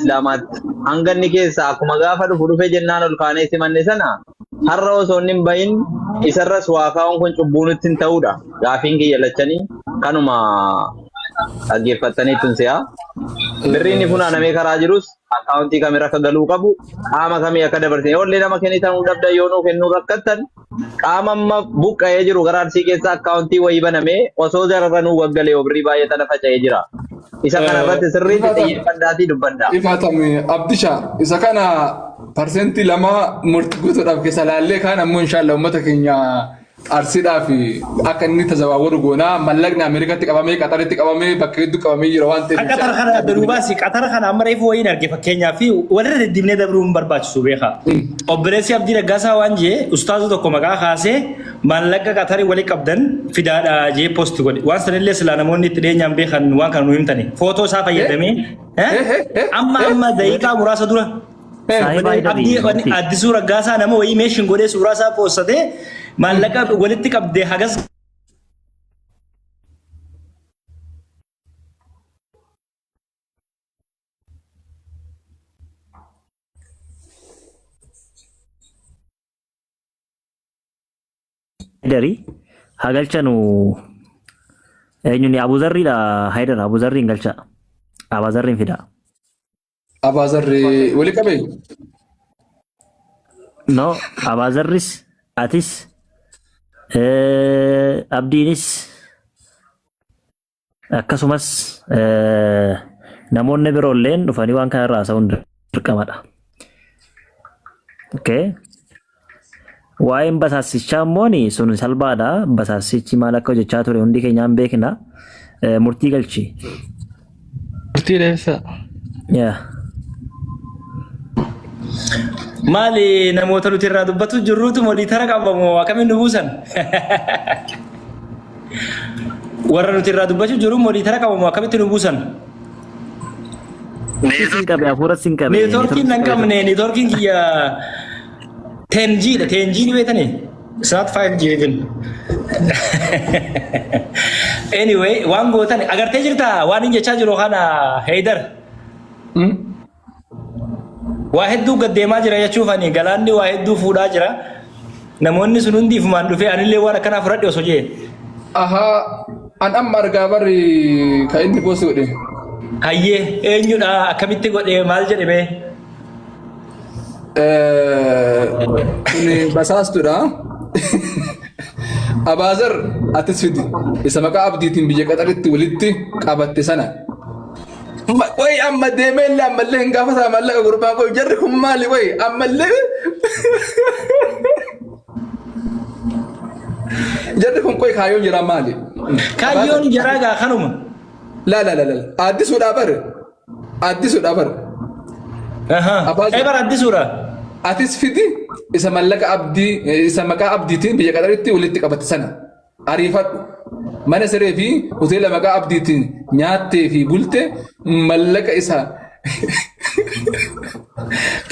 Islaamaatti hanga inni keessaa akkuma gaafa dhufu dhufe jennaan ol kaanee simanne sana har'a osoo inni hin bahin isarras waa kaa'uun kun cubbuu nutti hin ta'uudha. Gaafiin kiyya lachanii kanuma dhaggeeffattanii tun si'a. Birriin inni funaanamee karaa jirus akkaawuntii kamirra akka galuu qabu qaama kamii akka dabarsine yoollee nama kennitan dhabdan yoo nuu kennuu rakkattan qaama amma buqqa'ee jiru gara Arsii keessa akkaawuntii wayii banamee osoo jararra nuu gaggalee yoo birrii baay'ee tana faca'ee jira. Isa kana irratti sirriitti xiyyeeffadhaatii dubbadhaa. Ifatame Abdisha isa kana 2% murtii guutuudhaaf keessa laallee kaan ammoo inshallah uummata keenya Arsiidhaaf akka inni tazawaawwaru goonaa mallaqni Ameerikaatti qabamee Qaxaritti qabamee bakka hedduu qabamee jira waan ta'eef. Qaxar kana adda nuu baasi. Qaxar kana amma reefu wayiin arge fakkeenyaaf fi walirra deddeebinee dabruu hin barbaachisu beekaa. Obboleessi Abdii Raggaasaa waan jee ustaaza tokko maqaa kaasee maallaqa Qatarii wali qabdan fidaadha jee post godhe. Waan sanillee silaa namoonni itti dhiyeenyaan beekan waan kana nu himtani. Footoo isaa fayyadamee amma amma daqiiqaa muraasa dura Saahiba Abdii Haydari murtii. Addisuu Raggaasaa nama wayii meeshin godhee suuraa isaa poostatee maallaqa walitti qabdee hagas Haydari haa galchanu eenyuni Abuzarriidha Haydar Abuzarriin galcha. Abazarriin fida. Abaazarri wali qabee? No, Abaazarris atis Abdiinis akkasumas namoonni biroolleen dhufanii waan kana irraa haasa'uun dirqamadha. Okay. Waa'een basaassichaa immoo sun salphaadha. Basaassichi maal akka hojjechaa ture hundi keenyaan beekna. Murtii galchi. Murtii dheessaa. Yaa. Maali namoota nuti irraa dubbatu jirruutu moniitara qabamoo akkamiin nu buusan? Warra nuti irraa dubbachuu jirru moniitara qabamoo akkamitti nu buusan? Sin qabe hafuura sin qabe. Neetworkiin nan qabne neetworkiin kiyya 10G dha 10G ni beektanii? It's not 5G even. Anyway waan gootan agartee jirta waan hin jechaa jiru kana Heydar. Waa hedduu gad deemaa jira jechuuf ani galaanni waa hedduu fuudhaa jira. Namoonni sun hundi ifumaan dhufee anillee waan akkanaa fudhadhe osoo jee. Ahaa an amma argaa barri kan inni post godhe. Hayyee eenyudha akkamitti godhe maal jedhe mee? Kun basaastuudha. Abaazar atis fidi isa maqaa abdiitiin biyya qaxaritti walitti qabatte sana. Qoy amma deemee illee ammallee hin gaafataa maallaqa gurbaan qoy jarri kun maali qoy ammallee jarri kun qoy kaayyoon jiraa maali? Kaayyoon jaraa gaa kanuma. La la la la addisuudhaa bar addisuudhaa bar. Ee bara addisuudha. Atis fidi isa mallaqa abdii isa maqaa abdiitiin biyya qaxaritti walitti qabatte sana. Ariifadhu. Mana siree fi hoteela maqaa abdiitiin nyaattee fi bulte mallaqa isaa.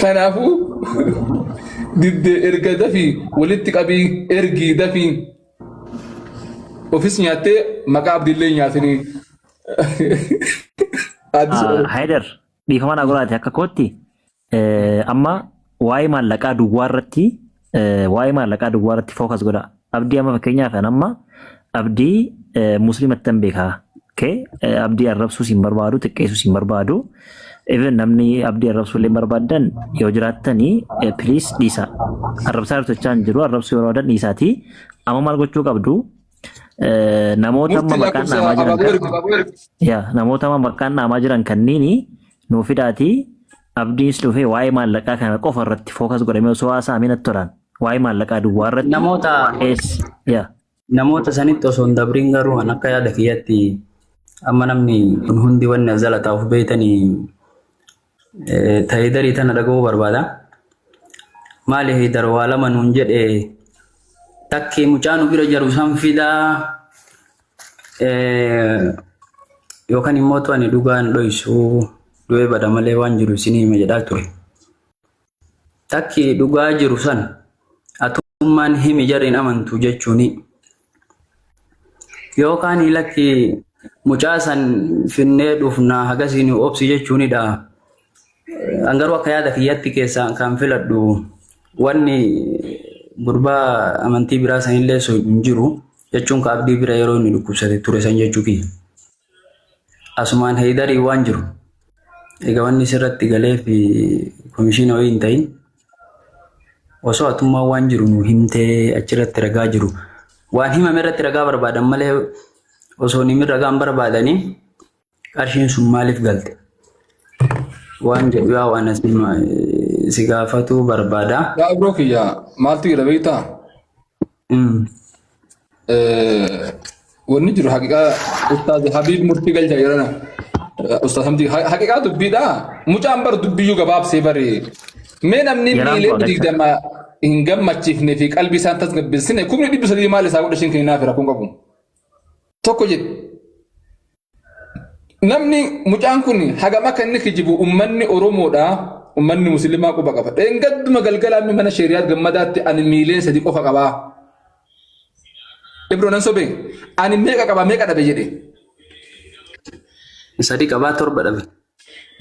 Kanaafuu diddee erga dafii walitti qabii ergii dafii. Ofis nyaattee maqaa abdiillee nyaatinii. Haydar dhiifama naa godhaate akka kootti Amma waa'ee maallaqaa duwwaa irratti waa'ee maallaqaa duwwaa irratti focus godha. Abdii amma fakkeenyaaf an amma abdii musliimatti hin beekaa. Okay? Abdii arrabsuus hin barbaadu, xiqqeessuus hin barbaadu. Even namni abdii arrabsuu illee barbaaddan yoo jiraattanii please dhiisa. Arrabsaa jirtu jechaa hin jiru, arrabsuu yeroo barbaadan dhiisaatii. Amma maal gochuu qabdu? Namoota amma Murtii maqaan lakkoofsa dhaamaa jiran abaaboo kan ergu. yaa namoota amma maqaan dhaamaa jiran kanniini nuu fidaatii abdiinis dhufee waa'ee maallaqaa kana qofa irratti fookas godhamee osoo haasa'amee natti tolaan waa'ee maallaqaa duwwaa irratti Namoota ees yaa namoota sanitti osoo hin dabriin garuu an akka yaada kiyyatti amma namni kun hundi wanni as jala taa'uuf beeytanii Tahidarii tana dhaga'uu barbaada. Maali Haydar waa lama nuun jedhe takkee mucaa nu bira jiru san fidaa yookaan immoo tu ani dhugaan dhoysu du'ee bada malee waan jiru isinii hima jedhaa ture. Takki dhugaa jiru san atummaan himi jarri hin amantu jechuuni. Yookaan lakki mucaa san finnee dhufna hagasii nu obsi jechuunidha. An garuu akka yaada kiyyatti keessaa kan filadhu wanni gurbaa amantii biraa sanillee so hin jiru jechuun ka Abdii bira yeroo inni dhukkubsate ture san jechuu kiyya. Asumaan Heeyidarii waan jiru egaa wanni sirratti galee fi komishiina wayii hin ta'in osoo atummaa waan jiru nu himtee achirratti ragaa jiru waan himame irratti ragaa barbaadan malee osoo hin himin ragaa hin barbaadanii qarshiin sun maaliif galte waan jedhu yaa waan si gaafatuu barbaada. Yaa Ibroo kiyya maaltu jira beektaa? Wanni jiru haqiqaa Ustaaz Habiib murtii galcha jedhana. Ustaaz Hamdii haqiqaa dubbiidha. Mucaan bar dubbiyyuu gabaabsee bare. Mee namni Yeraan miiliyoona koo 20 hin gammachiifne fi qalbii isaan tasgabbeessine 300,000 maal isaa godha ishiin kenninaaf rakkoon qabu. Tokko jedhe. Namni mucaan kun hagam akka inni kijibu ummanni Oromoodha. Ummanni Musliimaa quba qaba. Dheengadduma galgala amma mana Sheeriyaat Gammadaatti ani miileen 3 qofa qabaa. Ibro nan sobee ani meeqa qaba meeqa dhabe jedhe. 3 qabaa 7 dhabe.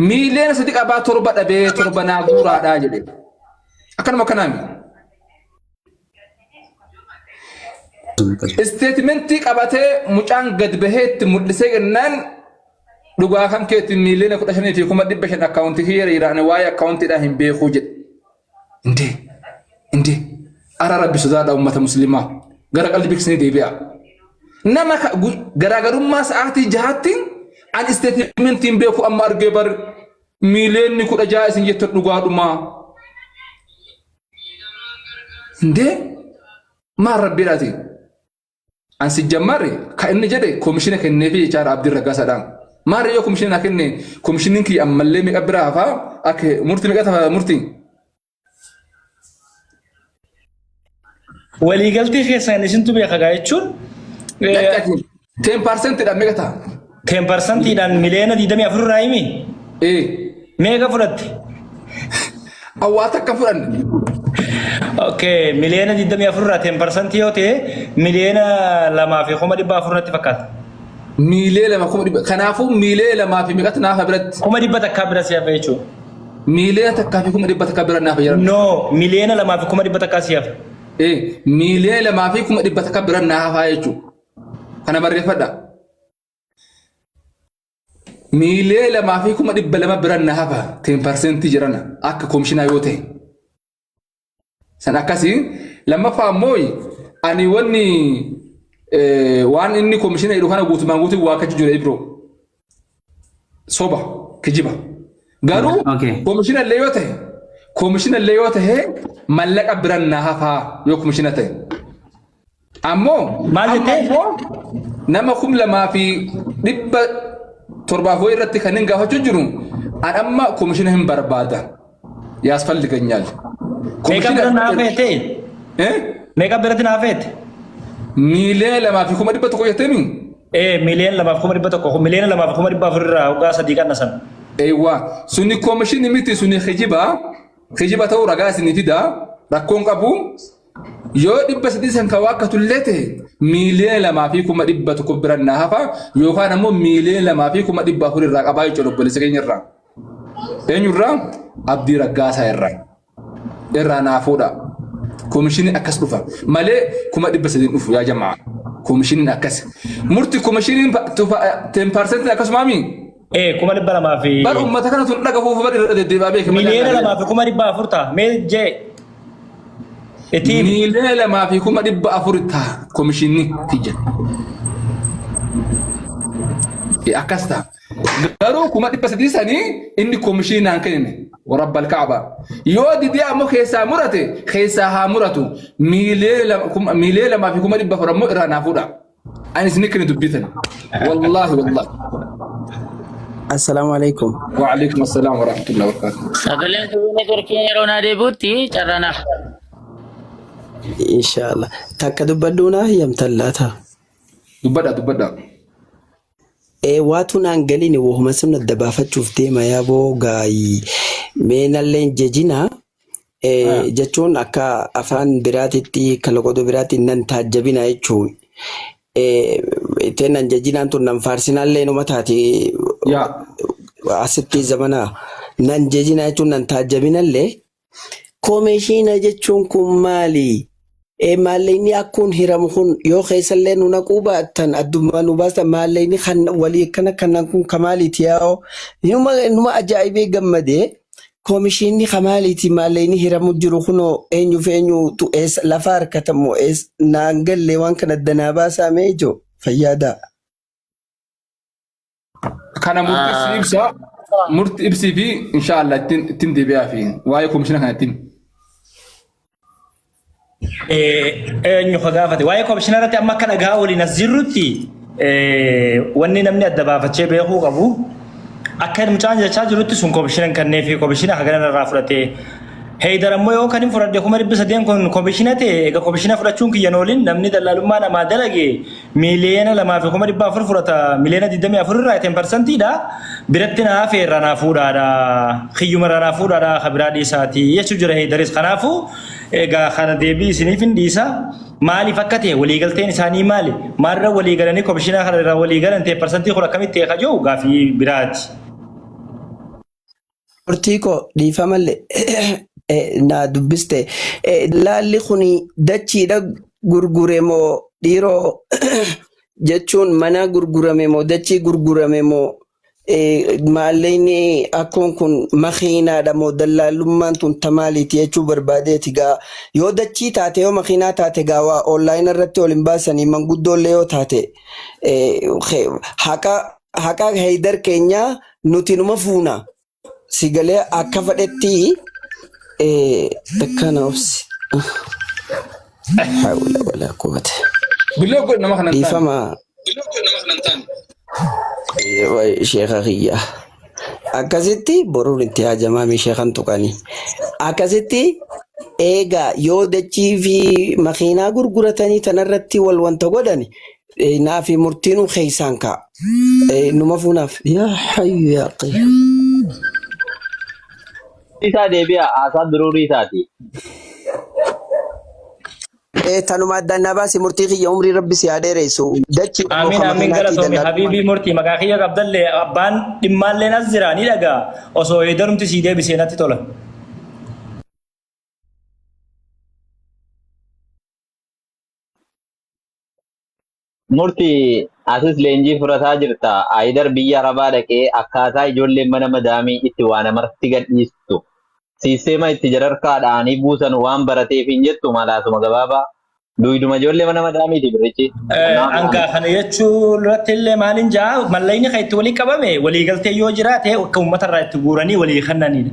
Miileen 3 qabaa 7 dhabee 7 naa guuraadhaa jedhe. Akkanuma akkanaami. Isteetimentii qabatee mucaan gad bahee itti mul'isee jennaan dhugaa kan keetti miiliyoona 15 fi 500,000 akkaawuntii kiyya jira ani waa'ee akkaawuntiidhaan hin beekuu jedhe. Indee indee ara rabbi sodaadha uummata musliimaa gara qalbii keessanii deebi'a. Nama garaagarummaa sa'aatii jahaatti an isteetimentiin beeku amma argee bar miiliyoonni 16 isin jettan dhugaadhumaa. Indee maal rabbiidhaati? An si jammarre kan inni jedhe komishina kenneefi jechaadha Abdiin Raggaasaadhaan. Maarree yoo komishina naa kenne komishiniin kiyya ammallee meeqa biraa hafaa akka murtii meeqa tafa murtii? Waliigaltee keessan isintu beeka gaa jechuun Lakki 10% dhaan meeqa ta'a? 10%dhaan miliyoona 24 irraa himi Ee. meeqa fudhatte? Awwaa takka fudhanne. Okay, miliyoona 24 irraa 10% yoo ta'e miliyoona 2,400,000 natti fakkaata. Miilee 2 kuma dhibba. Kanaafuu miilee lamaa fi meeqatu naafa biratti? 100,000 bira si hafa jechuudha. Miiliyoona 1 fi 100,000 bira naafa jedhama. No, 2,100,000 si hafa. Ee, 2,100,000 bira naafaa jechuudha. Kana barreeffadha. 2,200,000 bira naafa 10% jedhana akka komishinaa yoo ta'e. San akkasii lammaffaa ammoo ani wanni waan inni komishina jedhu kana guutumaan guutuu waakkachuu jira Ibro. Soba kijiba. Garuu komishina illee yoo ta'e komishina illee yoo ta'e mallaqa biran na hafaa yoo komishina ta'e. Ammoo Maal amma jettee? immoo nama 2700 wayii irratti kan hin gaafachuu jiru an amma komishina hin barbaada. Yaasfalliganyaal. Meeqa bira naa feete? Eh? Meeqa biratti naa feete? 2,100,000 jetteemi? Ee, 2,100,000 2,400,000 irraa hoggaa sadii qannasan. Eewwa suni komishini miti suni kijiba kijiba ta'uu ragaa isinii fida rakkoon qabu yoo 300 san ka waakkatullee ta'e 2,100,000 bira naa hafa yookaan ammoo 2,400,000 irraa qabaa jechuudha obboleessa keenya irraa. Eenyurraa? Abdii Raggaasaa irraa. Irraa naa fuudha. Komishiniin akkas dhufa. Malee 300,000 dhufu yaa jamaa. Komishiniin akkas. Murti komishiniin 10% akkasumaami? Ee, 200,000 fi Bar uummata kana tun dhaga fuufu bar irra deddeebi'aa beeke malee. 2,400,000 ta'a. Mee jee. Itti himi. 2,400,000 ta'a komishinni tiyya. Akkas ta'a. Garuu 300,000 sanii inni komishinii naan kennine. Warabbal Kaaba. Yoo didee ammoo keessaa murate keessaa haa muratu. 2,200,000 ammoo irraa naa fuudha. Ani isin kenni dubbitan. Wallaahi wallaahi. Assalaamu alaikum. Wa alaikum assalaam wa rahmatullahi wa barakatuh. Sagaleen kun networkiin yeroo naa deebi'utti carraa naaf. Inshallah. Takka dubbadhuu naa hiyyamtan laata? Dubbadha dubbadha. Ee waatu naan galini wahuma sirna adda baafachuuf deema yaaboo gaayi meenalleen jejina jechuun akka afaan biraatitti kalaqoodoo biraatti nan taajjabina jechuun ittiin nan jejinaan tun nan faarsinaallee numa taati Yaa. asitti zamana Nan jejinaa jechuun nan taajjabinallee koomishiina jechuun kun maali? Maallaqni akkuun hiramu kun yoo keessallee nu naquu baattan addummaa nu baastan maallaqni kan walii akkana kanan kun kamaaliiti yaa'oo numa ajaa'ibee gammadee koomishinni kamaaliiti maallaqni hiramu jiru kunoo eenyuuf eenyutu eessa lafa harkatamu eessa naan galle waan kana danaa baasaa mee ijoo fayyaadaa. Kana murtii si ibsa. Murtii ibsii fi inshaallah ittiin deebi'aa fi waa'ee komishina kana ittiin. Eenyu ka gaafate waa'ee komishina irratti amma akka dhagaa waliin as jirrutti wanni namni adda baafachee beekuu qabu akka mucaan jechaa jirutti sun komishina hin kennee fi komishina hagana irraa fudhatee Heydar ammoo yoo kan hin fudhadhe 300,000 kun komishina ta'e egaa komishina fudhachuun kiyyan oolin namni dallaalummaa namaa dalage 2,400,000 fudhata miliyoona 24 irraa ten parsantiidha biratti naa hafe irraa naa fuudhaadha kiyyuma irraa naa fuudhaadha ka biraa dhiisaati jechuu jira Heydaris kanaafuu egaa kana deebii isiniif hin dhiisa maaliif akka ta'e waliigalteen isaanii maali maalirra waliigalanii komishina kana irraa waliigalan ta'e parsantii kun akkamitti ta'e kajoo gaafii biraati. Murtii koo dhiifamallee naa dubbiste. Laalli kun dachiidha gurgure moo dhiiroo jechuun mana gurgurame moo dachii gurgurame moo maallaqni akkoon kun makiinaadha moo dallaalummaan tun tamaaliiti jechuu barbaadeeti gaa yoo dachii taate yoo makiinaa taate gaa waa onlaayina irratti ol hin baasanii manguddoollee yoo taate haqa haqa Heydar keenyaa nuti numa fuuna si galee akka fedhetti akkana obsi. Hawla wala quwwata. Biloo godhi nama kanan taane. Dhiifama sheeka kiyya. Akkasitti boruun itti hajamaa mi sheekan tuqanii. Akkasitti eegaa yoo dachii fi makiinaa gurguratanii tanarratti wal wanta godhani naafi murtiinuu keeysaan ka'a. Numa fuunaaf. Yaa hayyu yaa qayyum. Isaa deebi'a haasaan duruurii isaati. Tanuma addaan naa baasi murtii kiyya umrii rabbi si haa dheeressu. Dachii moo Amiin ka amiin makiinaatii galatoomi dallaalummaa. habiibii murtii maqaa kiyya qabdallee abbaan dhimmaalleen as jira ni dhagaa osoo heedarumti sii deebisee natti tola. Murtii asis leenjii fudhataa jirta. Ayidar biyya Arabaa dhaqee akkaataa ijoolleen mana madaamii itti waa namarratti gadhiistu. Siisteema itti jadarkaa dha'anii buusan waan barateef hin jettu malaasuma gabaabaa. Duwiduma ijoollee mana madaamiiti birrichi. Angaa kana jechuu irratti illee maaliin jaa mallaqni kan itti walii qabame waliigaltee yoo jiraate akka uummata irraa itti guuranii walii kennanidha.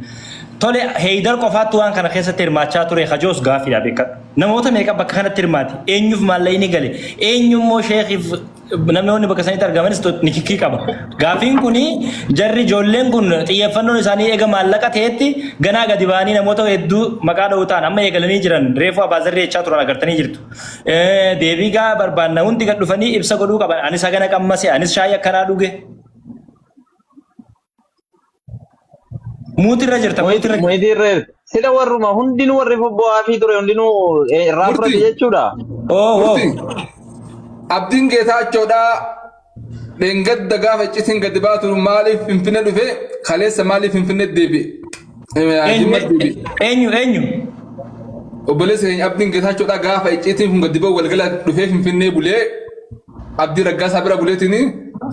Tole Heydar qofaatti waan kana keessatti hirmaachaa ture kajoos gaafiidha beekadhu. Namoota meeqa bakka kanatti hirmaate? Eenyuuf maallaqni gale? Eenyu immoo sheekiif namoonni bakka sanitti argamanis nikikkii qaba. Gaafiin kun jarri ijoolleen kun xiyyeeffannoon isaanii eega maallaqa ta'etti ganaa gadi ba'anii namoota hedduu maqaa dha'uu ta'an amma eegalanii jiran reefu abaazarree jechaa turan agartanii jirtu. Deebii gaa barbaanna hundi gad dhufanii ibsa godhuu qaban. Anis hagana qammase, anis shaayii akkanaa dhuge. Muutirra jirta, muutirra. Muyitii irra jirti. Sila warruma hundinuu warri bobbo'aa fi ture hundinuu irraa fudhate Murtii. jechuudha. Oo, oo. Murtii. Abdiin Geetaachoodhaa dheengadda gaafa iccitiin gadi baatu maaliif Finfinnee dhufe kaleessa maaliif Finfinnee deebi'e? Jimma deebi'e. Eenyu, eenyu? Obboleessa keenya Abdiin Geetaachoodhaa gaafa icciitiin kun gadi ba'u walgala dhufee Finfinnee bulee Abdii Raggaasaa bira buleetiin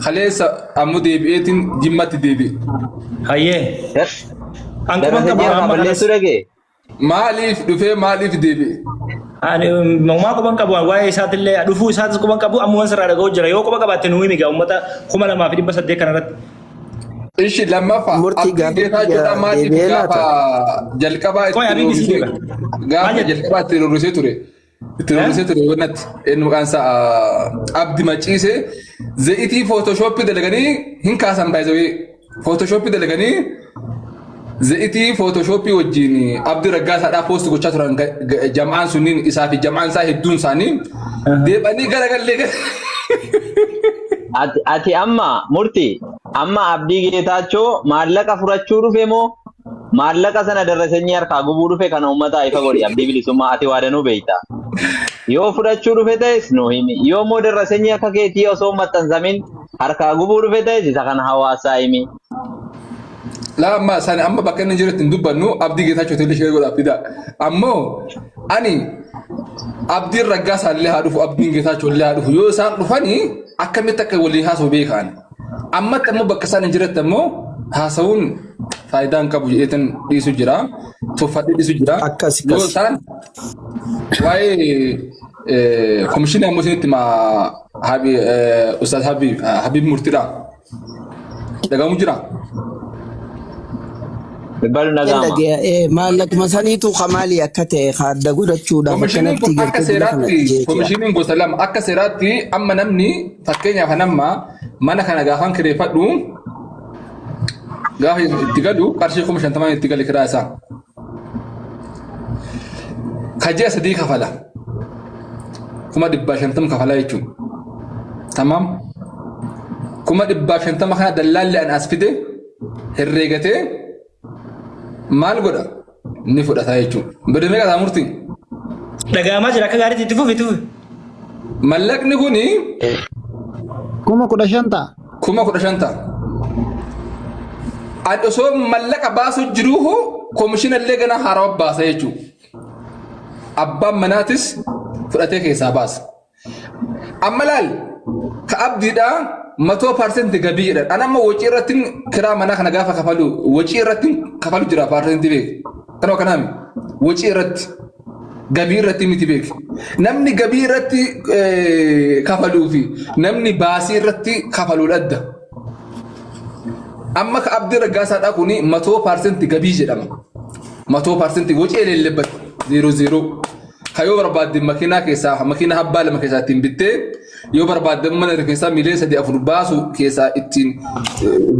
kaleessa ammoo deebi'eetiin Jimmatti deebi'e. Hayyee. An quban Darasa qabu jeerraa amma kanas. balleessuu dhagee. Maaliif dhufee maaliif deebi'e? Ani uumaa quban qabu waa'ee isaatillee dhufuu isaatis quban qabu amma waan sirraa dhaga'u jira yoo quba qabaatte nuu himi gaa uummata 2800 kanarratti. Ishi lammaffaa Murtii Abdiin gaafa Geetaachoodhaa maaliif deebi'ee gaafa laata? jalqabaa Qoy itti Habibi si roorrisee deeba. Maal gaafa jette? jalqabaa itti roorrisee ture itti roorrisee ture wannatti inni maqaan isaa Abdi Maciise za'itii footooshooppii dalaganii hin kaasan baay'isawee footooshooppii dalaganii za'itii footooshooppii wajjin Abdi Raggaasaadhaa poost gochaa turan jam'aan sunniin isaa fi jam'aan isaa hedduun isaanii deebanii garagallee Ati amma murtii amma Abdii Geetaachoo maallaqa furachuu dhufe moo maallaqa sana darrasanyii harkaa gubuu dhufe kana uummataa ifa godhi Abdii Bilisummaa ati waadanuu beekta. Yoo fudhachuu dhufe ta'es nu himi. Yoo immoo darrasanyii akka keetii osoo hin maxxansamin harkaa gubuu dhufe ta'es isa kana hawaasaa himi. Laa amma sani amma bakka inni jirutti hin dubbannu Abdii Geetaachoo illee share godhaaf fida. Ammoo ani Abdiin Raggaasaa illee haa dhufu, Abdiin Geetaachoo illee haa dhufu, yoo isaan dhufanii akkamitti akka waliin haasa'u beekaan. Ammatti ammoo bakka isaan hin jirretti ammoo haasa'uun faayidaa hin qabu jedheetan dhiisu jira. Tuffadhee dhiisu jira. Akkas Yoo akkas. isaan waa'ee komishinii ammoo isinitti himaa Ustaaz Habiib Murtiidha. Dhagahamu jira. Balu nagaama. Maallaquma saniitu kamaalii akka ta'e adda godhachuudhaaf Komishiniin akkanatti kun akka gartee biyya kana seeraatti jeeqiya. Komishiniin gosa lama akka seeraatti. Amma namni fakkeenyaaf amma mana kana gaafan kireeffadhu, gaafa itti galu qarshii 50,000 itti gale kiraa isaa. Ka ji'a 3 kafala. 150,000 kafala jechuudha. Tamaam. 150,000 kana dallaalli an as fide herreegatee maal godha? Ni fudhata jechuudha. Bada meeqa ta'a murtiin? Dhaga'amaa jira akka gaariitti, itti fufi, itti fufi. Mallaqni kuni 15,000 ta'a. 15,000 ta'a. Ani osoo mallaqa baasu jiruuhu koomishina illee gana haarawaa baasa jechuudha. Abbaan manaatis fudhatee keessaa baasa. Amma laal, ka abdiidhaa 100% gabii jedhan. Ani amma wacii irratti kiraa manaa kana gaafa kafalu wacii irratti kafalu jira paarsentii beek. Kanuma kanaami wacii irratti gabii irratti miti beek. Namni gabii irratti kafaluu fi namni baasii irratti kafaluun adda. Amma ka Abdii Raggaasaadhaa kuni 100% gabii jedhama. 100% wacii eleellebbate zeeroo zeeroo. Ka yoo barbaadde makiinaa keessaa makiinaa abbaa lama keessaa ittiin bittee, yoo barbaadde mana rifeensaa miiliyoona 3 4 baasu keessaa ittiin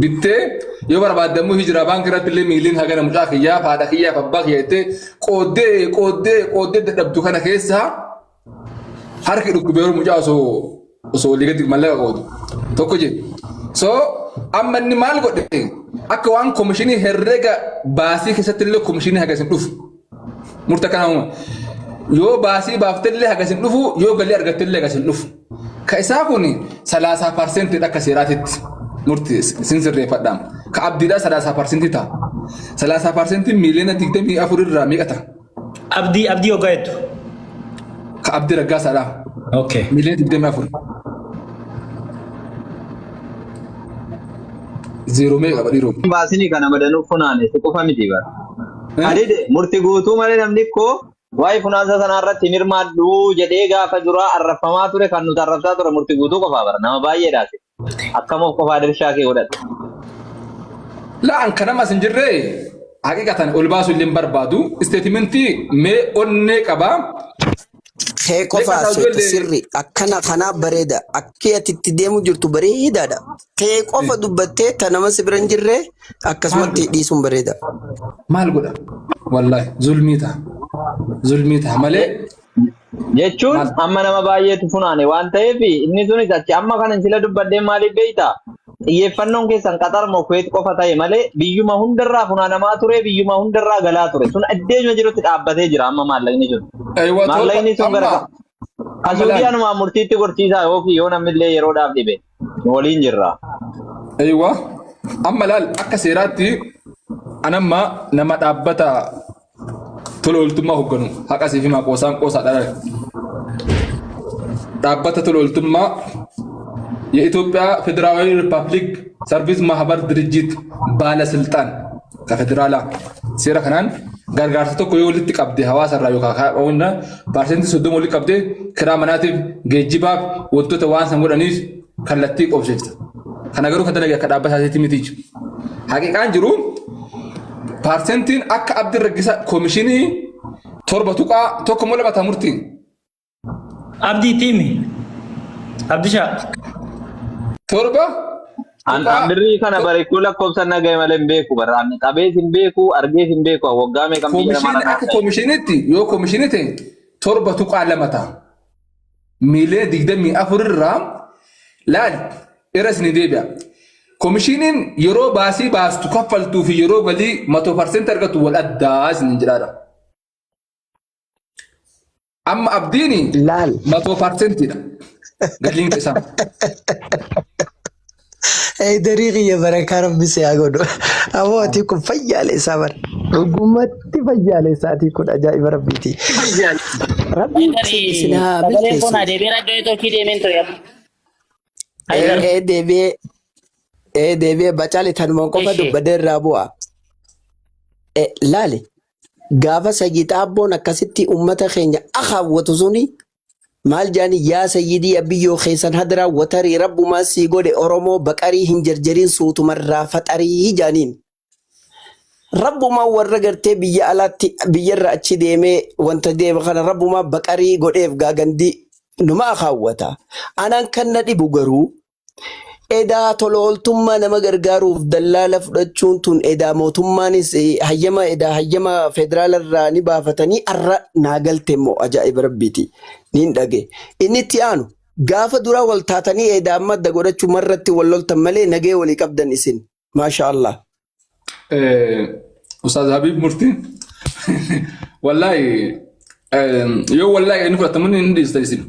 bittee, yoo barbaadde immoo hijiraa baankii irratti illee miiliyoona hagana mucaa kiyyaaf, haadha kiyyaaf, abbaa kiyya jettee qooddee qooddee qooddee dadhabdu kana keessaa harki dhukkubee yeroo mucaa osoo walii gadi mallaqa qoodu tokko jedhu. So amma inni maal godhe? Akka waan komishinii herrega baasii keessatti illee komishinii hagas hin dhufu. Murta kana uuma. Yoo baasii baafte illee hagas hin dhufu, yoo galii argatte illee hagas hin dhufu. Ka isaa kun 30% akka seeraatitti murti sin sirreeffadha. Ka abdiidhaa 30% ta'a. 30% miiliyoona 24 irraa meeqa ta'a? Abdii hoggaa jettu. Ka Abdii Raggaasaadhaa. Okay. Miiliyoona 24. Zeeroo meeqa qaba dhiiroo? Baasini kana madanuuf funaane si qofa miti bara. Adide murti guutuu malee namni koo waa'ee funaansa sanaa irratti hin hirmaadhu jedhee gaafa duraa arrabfamaa ture, kan nuti arrabsaa ture murti guutuu qofaa bara nama baay'eedhaati. Akkam of qofaa dirshaa kee godhadha. Laa, an kanama as hin jirre haqiqatan ol baasuu illee hin barbaadu. Statementii mee onnee qabaa. Kee qofa Meeqa haasofta ijoollee sirri akkana kanaa bareeda, akki ati itti deemu jirtu bareedaadha. Kee qofa dubbattee ta nama si bira hin jirre akkasumatti dhiisuun bareeda. Maal godha? Wallaahi zulmii ta'a. Zulmii ta'a malee. Jechuun Maal? amma nama baay'eetu funaane waan ta'eef inni sunis achi amma kana sila dubbadhee maaliif beektaa? Xiyyeeffannoon keessan Qaxar moo Kuwait qofa ta'e malee biyyuma hundarraa funaanamaa ture, biyyuma hundarraa galaa ture. Sun iddeema jirutti dhaabbatee jira amma maallaqni sun. Aywa 7 Maallaqni sun gara amma kan amma laal. Suudiyaanuma murtiitti gorsiisaa yookiin yoo namni illee yeroodhaaf dhibe nu waliin jirra. Aywa amma laal, akka seeraatti anamma nama dhaabbata tola ooltummaa hoogganu haqa siif himaa, qoosaan qoosaa dhala. Dhaabbata tola ooltummaa የኢትዮጵያ ፌዴራላዊ ሪፐብሊክ ሰርቪስ ማህበር ድርጅት ባለስልጣን ከፌዴራላ seera kanaan gargaarsa tokko yoo walitti qabde hawaasa irraa yookaan 30% walitti qabde kiraa manaatiif, geejjibaaf, wantoota waan san godhaniif kallattii qobsiifta. Kana garuu kan dalage akka dhaabbata isaatiitti miti jechuudha. Haqiqaan jiru paarsentiin akka Abdii Raggisa koomishinii 7.1 moo 2 ta'a murtiin? Abdii tiimi. Abdishaa. 7 An tuqaa birrii kana bareekuu lakkoofsa nagaye malee hin beeku bara. Ani qabees hin beeku, argees hin beeku. Waggaa meeqan biyya Koomishinii lamaa akka koomishiniitti yoo koomishinii ta'e 7.2 ta'a. Miiliyoona 24 irraa laal irra isin deebi'a. Koomishiniin yeroo baasii baastu kaffaltuu fi yeroo galii 100% argatu wal addaa isin jedhaadha. Amma abdiin Laal. 100%dha. Galiin isaa. Darii kiyya barakaa rabbi si haa godhu. Ammoo ati kun fayyaaleessaa bara. Dhugumatti fayyaaleessaa ati kun ajaa'iba rabbiiti. Rabbiin isin haa Sagaleen milkeessu. kun adeebiira iddoo networkii deemeen ture amma. Haydar. Ee deebi'ee ee deebi'ee bacaali tanuma qofa Ishee. dubbadee irraa bu'a. Laali gaafa sayyid abboon akkasitti uummata keenya akaawwatu suni maal jaani yaa sayyidii abiyyoo keessan hadaraa watarii rabbumaa sii godhe Oromoo baqarii hin jarjariin suutumarraa faxarii jaaniin. Rabbumaa warra gartee biyya alaatti biyyarra achi deemee wanta deema kana rabbumaa baqarii godheef gaagandii numa akaawwata. Anaan kan na dhibu garuu edaa tola ooltummaa nama gargaaruuf dallaala fudhachuun tun edaa mootummaanis hayyama edaa hayyama federaala irraa ni baafatanii arra naa galte immoo ajaa'iba rabbiiti niin dhage. Inni itti aanu gaafa duraa wal taatanii edaa amma adda godhachuu marratti wal loltan malee nagee walii qabdan isin. Maasha Allah. Ustaaz Habib Murtii. Wallaahi yoo wallaahi inni fudhatamu inni dhiistan isin.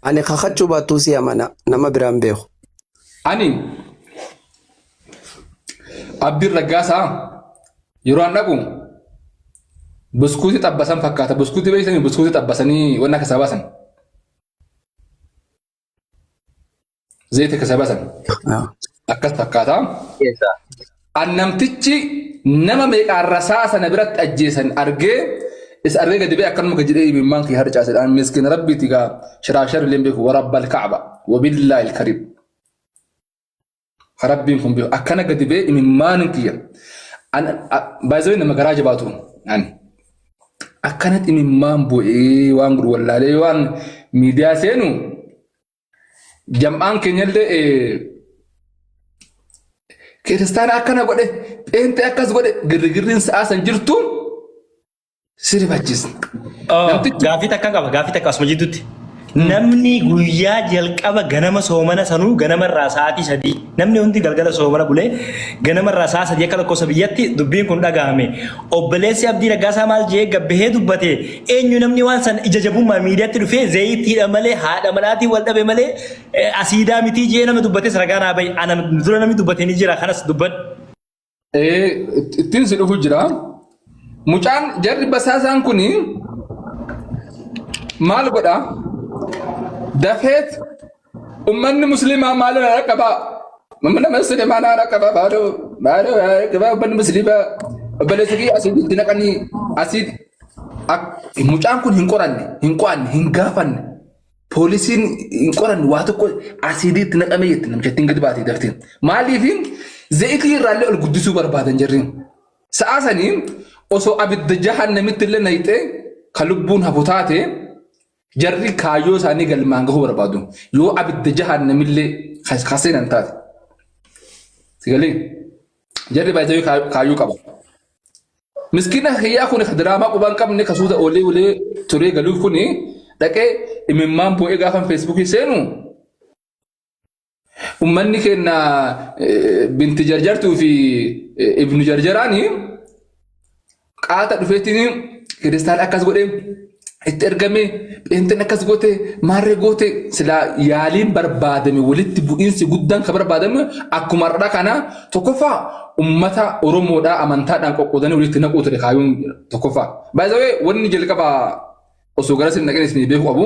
Ani kakachuu baattuu si amana nama biraan beeku. Ani Abdiin Raggaasaa yeroo an dhaqu buskuutii xabbasan fakkaata. Buskuutii beeksisanii buskuutii xabbasanii wanna keessaa baasan. Zayita keessaa baasan. Akkas fakkaata. Keessa. An namtichi nama meeqaan rasaa sana biratti ajjeesan argee isa argee gadi ba'e akkanuma gadi jedhee imimmaan kiyya harcaase. An miskiina rabbiiti gaa shiraaf sharri illee hin beeku warabbal ka'aba wabillaahi alkariim. Rabbiin kun beeku akkana gadi ba'e imimmaan kiyya. An baay'ee nama garaa jabaatu ani. Akkanatti imimmaan bu'ee waan godhu wallaalee waan miidiyaa seenu jam'aan keenyallee kiristaana akkana godhe pheenxee akkas godhe girrigirriin sa'aa san jirtu si rifachiisa. Namtichi Gaaffii takka qaba gaaffii takka asuma jidduutti. Namni guyyaa jalqaba ganama soomana sanuu ganamarraa sa'aatii 3 namni hundi galgala soomana bulee ganamarraa sa'a 3 akka lakkoofsa biyyatti dubbiin kun dhagahame. Obboleessi Abdii Raggaasaa maal jee gabbahee dubbate eenyu namni waan san ija jabummaa miidiyaatti dhufee zayitiidha malee haadha manaatiin wal dhabe malee asiidaa mitii jee nama dubbates ragaa naa bahi ana dura namni dubbate ni jira kanas dubbadhu. Ittiin si dhufu jira. Mucaan jarri basaasaan kuni maal godha? Dafeet ummanni musliimaa maal na dhaqqabaa? Ummanni musliimaa na dhaqqabaa maaloo maaloo na dhaqqabaa ummanni musliimaa obboleessi kiyya asii itti naqanii asii mucaan kun hin qoranne hin qo'anne hin gaafanne. Poolisiin hin qoranne waa tokko asiidii itti naqamee jetti namichattiin gadi baatee daftee. Maaliif zayitii irraallee ol guddisuu barbaadan jarri. Sa'aa sanii osoo abidda jahannamitti illee naqxee ka lubbuun hafu taate jarri kaayyoo isaanii galmaan gahuu barbaadu. Yoo abidda jahannamillee ka seenan taate. Sigalee jarri baay'ee kaayyoo qaba. Miskiina kiyyaa kun ka diraamaa quba hin qabne ka suuta oolee oolee turee galuuf kun dhaqee imimmaan boo'ee gaafa feesbuukii seenu ummanni keenya binti jarjartuu fi ibnu jarjaraani qaata dhufeetiin kiristaan akkas godhee itti ergame pheenxeen akkas goote maarree goote silaa yaaliin barbaadame walitti bu'iinsi guddaan kan barbaadame akkuma har'aa kana tokkoffaa ummata Oromoodhaa amantaadhaan qoqqoodanii walitti naquu ture kaayuun tokkoffaa. By the way wanni jalqaba osoo gara isin dhaqeen isin beekuu qabu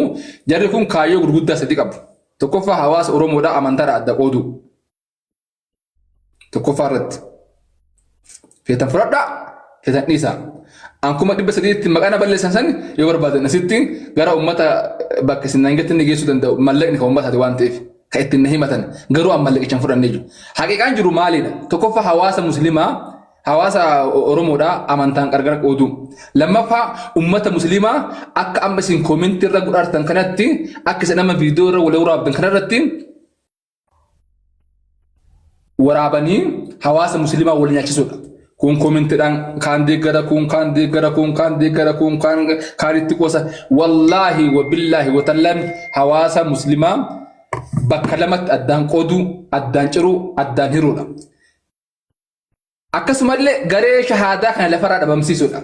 jarri kun kaayyoo gurguddaa sadi qabu. Tokkoffaa hawaasa Oromoodhaa amantaadhaan adda qooduu. Tokkoffaa irratti. Feetan fudhadhaa, feetan dhiisaa. An 300,000tti maqaa na balleessan san yoo barbaadan asitti gara uummata bakka isin nangetti inni geessuu danda'u mallaqni kan uummataati waan ta'eef kan ittiin na himatan garuu an mallaqicha hin fudhannee jiru. Haqiiqaan jiru maalidha? Tokkoffaa hawaasa musliimaa hawaasa Oromoodhaa amantaan gargar qooduu. Lammaffaa uummata musliimaa akka amma isin koomentii irra godhaartan kanatti akka isin amma viidiyoo irra wal waraabdan kanarratti waraabanii hawaasa musliimaa wal nyaachisuudha. Kun koomentiidhaan kaan deeggara, kun kaan deeggara, kun kaan deeggara, kun kaan kaan itti qoosa. Wallaahi wabillaahi watallaan hawaasa musliimaa bakka lamatti addaan qooduu, addaan ciruu, addaan hiruudha. Akkasumallee garee shahaadaa kana lafarraa dhabamsiisuudha.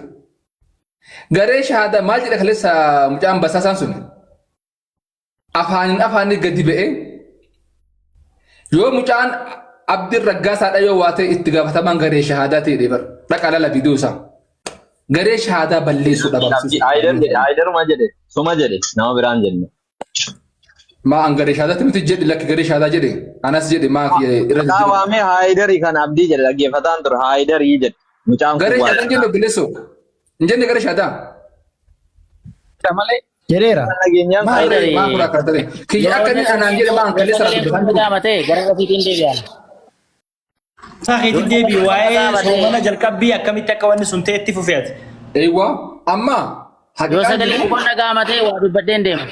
Garee shahaadaa maal jedha kaleessa mucaan basaasaan sun? Afaaniin afaanii gadi ba'ee Yoo mucaan Abdiin Raggaasaadha yoo waa ta'e itti gaafatamaan garee shahaadaa ta'e bar dhaqa lala viidiyoo isaa. Garee shahaadaa balleessuu dhabamsiisuu. Haayidar jedhe, Haayidaruma jedhe, suma jedhe, nama biraan jenne. Maa an garee shahaadaatti miti jedhe lakki garee shahaadaa jedhe anas jedhe maa irra Maqaa waamee Haayidarii kan Abdii jedhe dhaggeeffataan ture Haayidarii jedhe. Mucaan kun Garee waa shahaadaa hin jenne obboleessoo. Hin jenne garee shahaadaa. Malee jedheera. Nageenyaan Maal Haayidari. maa kun akka ta'e. Kiyya akka inni anaan jedhe maa an kaleessa Sagaleen dubbataan kun jiru. dhaga'ama ta'e gara ofiitiin deebi'an. Isaa keetti deebi'i waa'ee soomana jalqabbii akkamitti akka wanni sun ta'e itti fufeeti. Eewwa amma Yoo haqaan sagaleen jiru kun dhaga'ama ta'e waa dubbadheen deema.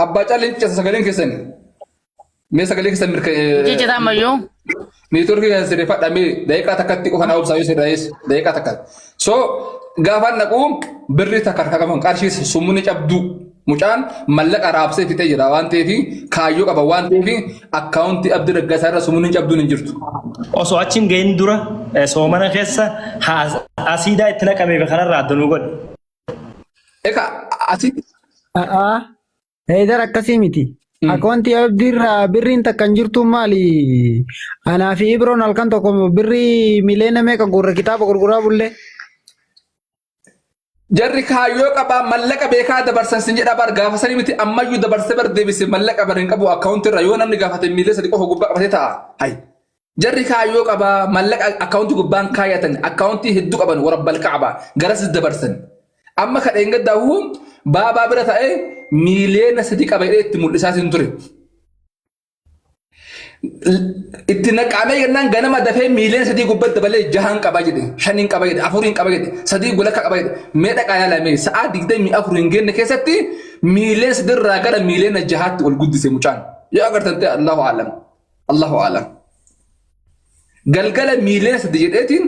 Abbaa caalleen ciccisa sagaleen keessani. Mee sagalee keessan mirka Ciccita ammayyuu. Neetwoorkii kan sirreeffadha mee daqiiqaa takkatti qofa naa obsaa yoo sirreesse daqiiqaa takka. So gaafaan dhaqu birri takka harka qaban qarshii summuni cabduu mucaan mallaqa raabsee fixee jira waan ta'eef kaayyoo qaba waan ta'eef akkaawuntii Abdii Raggaasaa irra summunni cabduun hin jirtu. Osoo achi hin gahin dura soomana keessa asiidaa itti naqamee fi kanarraa adda nu godhi. Eka asitti. A'aa. Heydar akkasii miti. Akkawanti abdiirraa birriin takka hin jirtu maali? Anaa fi Ibroon halkan tokko birrii miliyoona meeqa guurre kitaaba gurguraa bullee. Jarri kaayyoo qabaa mallaqa beekaa dabarsan sin jedha bar gaafa sanii miti ammayyuu dabarsee bar deebise mallaqa bar hin qabu akkaawunti irra yoo namni gaafate miilee sadi qofa gubbaa qabatee ta'a. Hay. Jarri kaayyoo qabaa mallaqa akkaawunti gubbaan kaayatan akkaawuntii hedduu qaban warabbal ka'aba garasis dabarsan. Amma ka dheengaddaa huu baabaa bira ta'ee miiliyoona sadi qaba jedhee itti mul'isaa sin ture. Itti naqaamee jennaan ganama dafee miiliyoona sadii gubbatti dabalee jahan qaba jedhe shaniin qaba jedhe afuriin qaba jedhe sadii walakka qaba jedhe mee dhaqaa yaalame sa'aa 24 hin geenne keessatti miiliyoona sadirraa gara miiliyoona jahaatti ol guddise mucaan. Yoo agartan ta'e Allahu a'lam. Allahu a'lam. Galgala miiliyoona sadi jedheetiin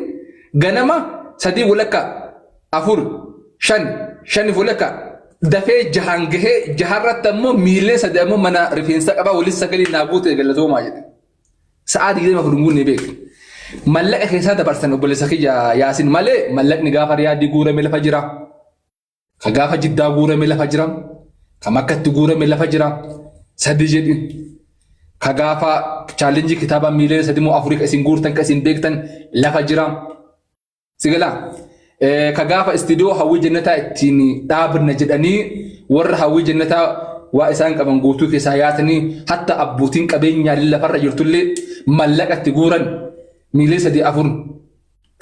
ganama sadii walakka afur shan shaniif walakka dafee jahaan gahee jaharratti ammoo miiliyoona sadi ammoo mana rifeensa qabaa walitti sagalii naa guute galatoomaa jedhe. Sa'aa 24 hin guunne beeku. Mallaqa keessaa dabarsan obboleessa kiyya Yaasin malee mallaqni gaafa Riyaadii guurame lafa jira. Ka gaafa Jiddaa guurame lafa jira. Ka Makkatti guurame lafa jira. Sadi jedhi. Ka gaafa chaalenjii kitaaba miiliyoona sadi moo afurii ka isin guurtan ka isin beektan lafa jira. Si galaa? Ka gaafa istiidiyoo hawwii jannataa ittiin dhaabna jedhanii warra hawwii jannataa waa isaan qaban guutuu keessaa yaatanii hatta abbootiin qabeenyaa lafarra jirtullee mallaqa itti guuran miiliyoona sadii afur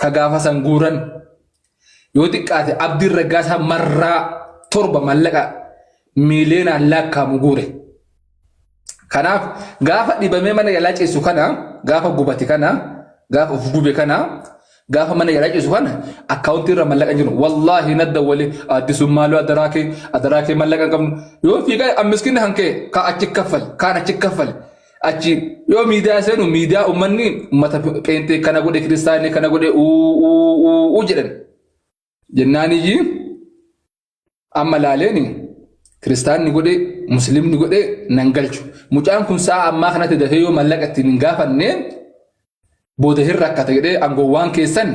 ka gaafa san guuran Yoo xiqqaate Abdiin Raggaasaa marraa torba mallaqa miiliyoonaan lakkaa'amu guure. Kanaaf gaafa dhibamee mana yaalaa ciisu kana gaafa gubate kana gaafa of gube kana gaafa mana yaalaa ciisu kana akkaawuntii irra mallaqa hin jiru. Wallaahi nadda wali addisuun maaloo adaraa kee adaraa kee mallaqa hin qabnu. Yoo fiigaa miskinni hankee kaa achi kaffal kaan achi kaffal Achi yoo miidiyaa seenu miidiyaa uummanni uummata pheenxee kana godhe kiristaanni kana godhe uu uu uu uu jedhan. Jennaaniyyi amma laaleeni kiristaanni godhe musliimni godhe nan galchu. Mucaan kun sa'a ammaa kanatti dafee yoo mallaqa ittiin hin gaafanne booda hin rakkata jedhee angowwaan keessan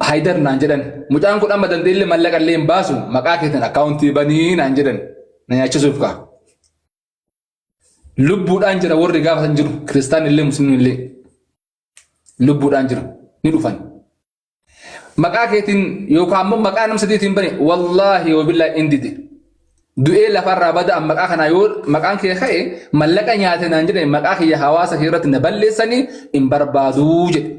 Haydar naan jedhan. Mucaan kun amma danda'ellee mallaqa illee hin baasu maqaa keessan akkaawuntii banii naan jedhan na nyaachisuuf kaa. Lubbuudhaan jira warri gaafa san jiru kiristaanni illee musliimni illee lubbuudhaan jiru ni dhufan. Maqaa keetiin yookaan immoo maqaa nama sadiitiin bane wallaahi wabillaahi in dide. Du'ee lafarraa bada maqaa kanaa yoo maqaan kee ka'e mallaqa nyaate naan jedhe maqaa kiyya hawaasa kee irratti na balleessanii hin barbaaduu jedhe.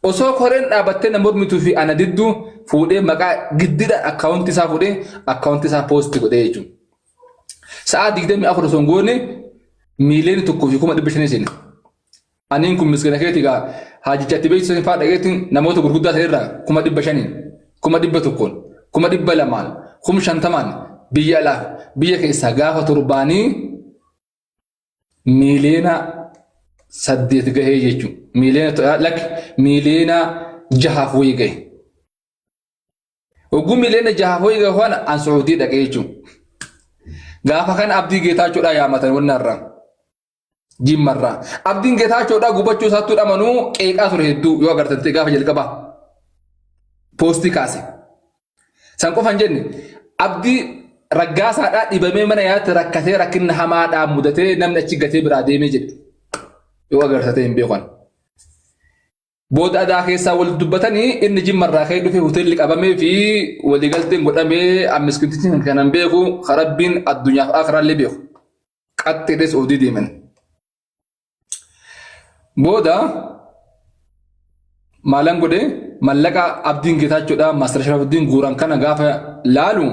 Osoo koreen dhaabattee na mormituu fi ana didduu fuudhee maqaa giddidha akkaawuntii isaa fuudhee akkaawuntii isaa poosti godhee jechuudha. Sa'aa 24 osoo hin goone 1,500,000 seene. Aniin kun miskina keeti gaa haajicha itti beeksisan fa'aa dhageetiin namoota gurguddaa ta'e irraa 500,000, 100,000, 200,000, 50,000 biyya alaaf biyya keessaa gaafa torbaanii 8 miliyoona gahee jechuudha. Miiliyoona lakki 6 miliyoona wayii gahe. Hogguu 6 miliyoona wayii gahe kana an Suudii dhaqee jechuudha. Gaafa kana Abdii Geetaachoodhaa yaamatan wanna irraa. Jimmarraa. Abdiin Geetaachoodhaa gubachuu isaattuu dhamanuu qeeqaa ture hedduu yoo agartan ta'e gaafa jalqabaa. Poostii kaase. San qofa hin jenne Abdii Raggaasaadhaa dhibamee mana yaatti rakkatee rakkinna hamaadhaa mudatee namni achi gatee biraa deemee jedhe. Yoo agarsiisa ta'e hin beekan. Booda adaa keessaa wal dubbatanii inni jimmarraa ka'ee dhufee hoteelli qabamee fi waliigalteen godhamee ammiskintichi kanan beeku rabbiin addunyaaf akiraallee beeku. Qaxxeedhees oodii deeman. Booda maalan godhe mallaqa Abdiin Geetaachoodha Maastar Sharafuddiin guuran kana gaafa laalu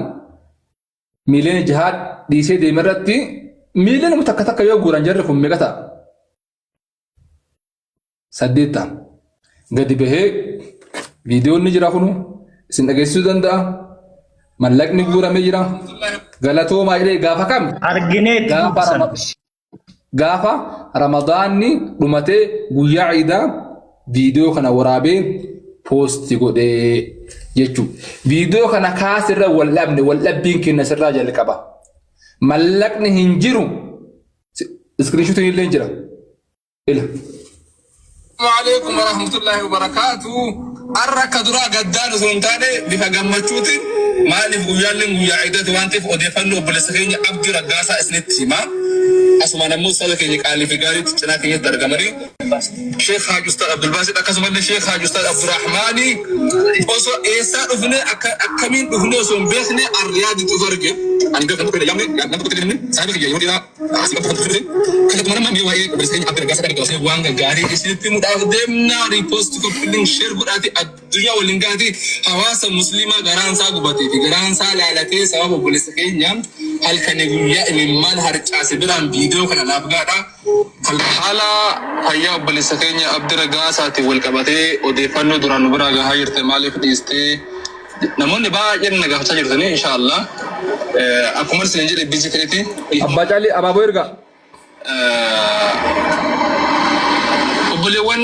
miiliyoona jahaa dhiisee deeme irratti miiliyoona takka takka yoo guuran jarri kun meeqa ta'a? 8 ta'a. Gadi bahee viidiyoon ni jira kunu isin dhageessisuu danda'a. Mallaqni guuramee jira. Galatoomaa jedhee gaafa kam? Arginee itti Gaafa dubbisan. Gaafa Ramadaanni dhumatee guyyaa ciidaa viidiyoo kana waraabee poosti godhee jechuudha. Viidiyoo kana kaasirra wal dhabne wal dhabbiin keenya sirraa jalqaba. Mallaqni hin jiru. Iskiriinshuutiin illee jira. Ila. Alaikum warahmatullahi wabarakatuh. Har'a akka duraa gaddaan osoo hin taane bifa gammachuutiin maaliif guyyaalleen guyyaa ciidaati waan ta'eef odeeffannoo obboleessa keenya Abdii Raggaasaa isinitti hima. Asumaan ammoo ustaaza keenya qaalii fi gaariitti cinaa keenyatti argamanii Sheekh Haaj Ustaaz Abdulbaasit akkasumallee Sheekh Haaj Ustaaz Abdurrahmaanii osoo eessaa dhufne akka akkamiin dhufne osoo hin beekne Arriyaaditti of arge. Ani beekan tokko yaamne nama tokko illee saahiba kiyya yeroo dheeraa asii qabdu kan turte kallatuma nama mee waa'ee obboleessa keenya Abdi Raggaasaa kan gabaasee waan gaggaarii isinitti himuudhaaf deemna riipoost koppiliin sheer godhaati addunyaa waliin gaati hawaasa musliimaa garaan isaa gubatee fi garaan isaa laalatee sababa obboleessa keenya halkanii guyyaa imimmaan harcaase biraan viidiyoo kana naaf gaadha. Haala fayyaa obboleessa keenya Abdi Raggaasaatiin wal qabatee odeeffannoo duraan nu biraa gahaa jirte maaliif dhiistee namoonni baay'een na gaafachaa jirtanii inshaallah akkuma isin jedhe bizi ta'eeti. Abbaa Caalii abaaboo ergaa. Obboleewwan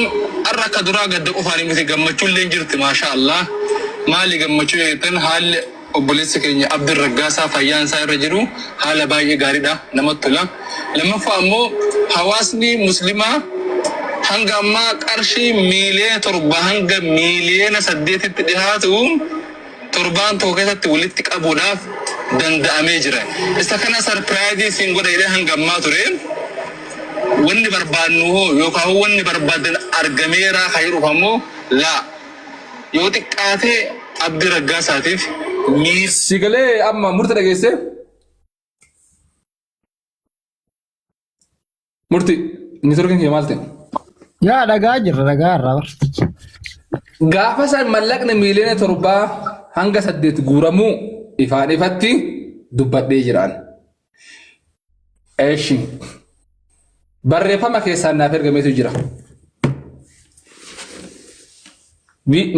har'a akka duraa gadda qofaanii miti gammachuu illee jirti maashaa Allah maali gammachuu jettan haalli obboleessi keenya Abdiin Raggaasaa fayyaan isaa irra jiru haala baay'ee gaariidha namatti tola. Lammaffaa ammoo hawaasni muslimaa hanga ammaa qarshii miiliyoona 7 hanga miiliyoona 8tti dhihaatu torbaan tokko keessatti walitti qabuudhaaf danda'amee jira. Isa kana sarpiraayizii isin godha jedhee hanga ammaa ture. Wanni barbaannu hoo yookaan wanni barbaadan argameeraa kan jedhuuf ammoo laa. Yoo xiqqaate Abdi Raggaasaatiif miil. Si galee amma murti dhageessee? Murti niitoorkiin kee maal ta'e? Yaa dhagaa jirra dhagaa irraa bar. Gaafa san mallaqni miiliyoona 7 hanga 8 guuramuu ifaan ifatti dubbadhee jiraan. Eeshi. Barreeffama keessaan naaf ergameetu jira.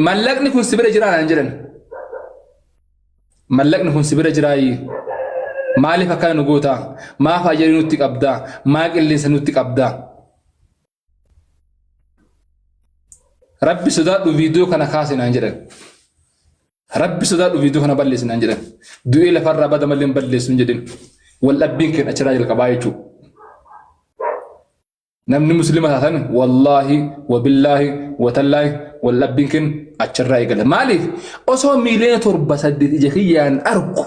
Mallaqni kun si bira jiraa naan jedhan. Mallaqni kun si bira jiraayi. Maaliif akkana nu gootaa? Maaf ayyarii nutti qabdaa? Maa qilleensa nutti qabdaa? Rabbi sodaadhu viidiyoo kana kaase naan jedhan. Rabbi sodaadhu viidiyoo kana balleessi naan jedhan. Du'ee lafarraa bada malee hin balleessu hin jedhin. Wal dhabbiin keenya achirraa jalqabaa jechuudha. Namni muslima taatan wallaahi wabillaahi watallaahi wal dhabbiin keenya achirraa eegala. Maaliif osoo miiliyoona 7 8 ija kiyyaan argu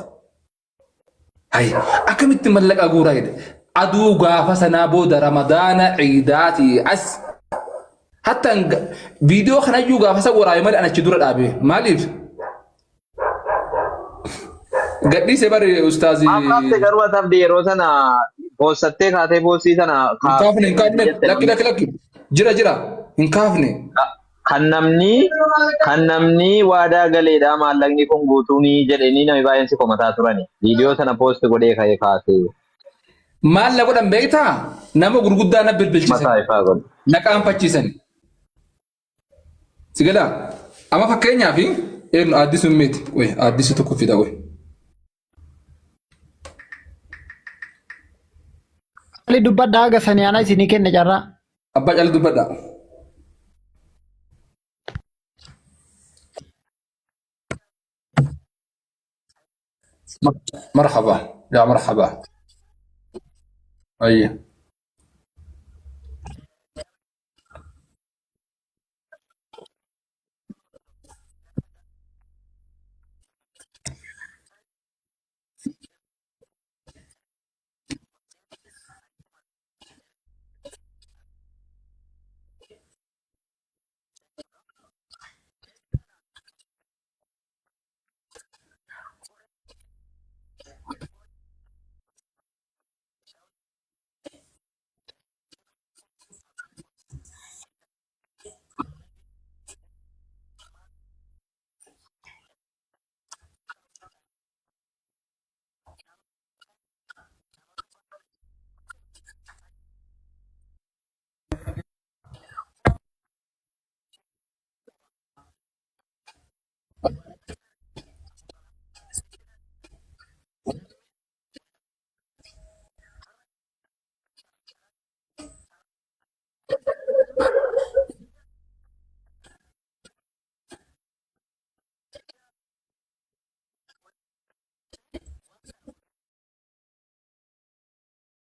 Hay, akkamitti mallaqa guuraa jedhe. Aduu gaafa sanaa booda Ramadaana ciidaatii as. Hatta viidiyoo kanayyuu gaafa san waraabe malee an achi dura dhaabe. Maaliif? Gadhiise bari ustaazi. Maaf kaafte garuu ati abdi yeroo sana poossattee kaatee poostii sana Hin kaafne hin kaafne lakki lakki lakki jira jira hin kaafne. Kan namni waadaa galeedha maallaqni kun guutuuni jedhanii namni baay'een si komataa turani. Viidiyoo sana poost godhee ka'ee kaasee Maal na godhan beektaa? Nama gurguddaa na bilbilchisan. Mataa ifaa godhe. Na qaanfachiisan. Si galaa? Amma fakkeenyaaf eenyu aaddisuun meeti? Qoy aaddisuu tokko fida qoy. Ali dubbadhaa haga sanii ana isinii kenne carraa. Abbaa Caalii dubbadhaa. Marhaba. Yaa marhaba. Ayya.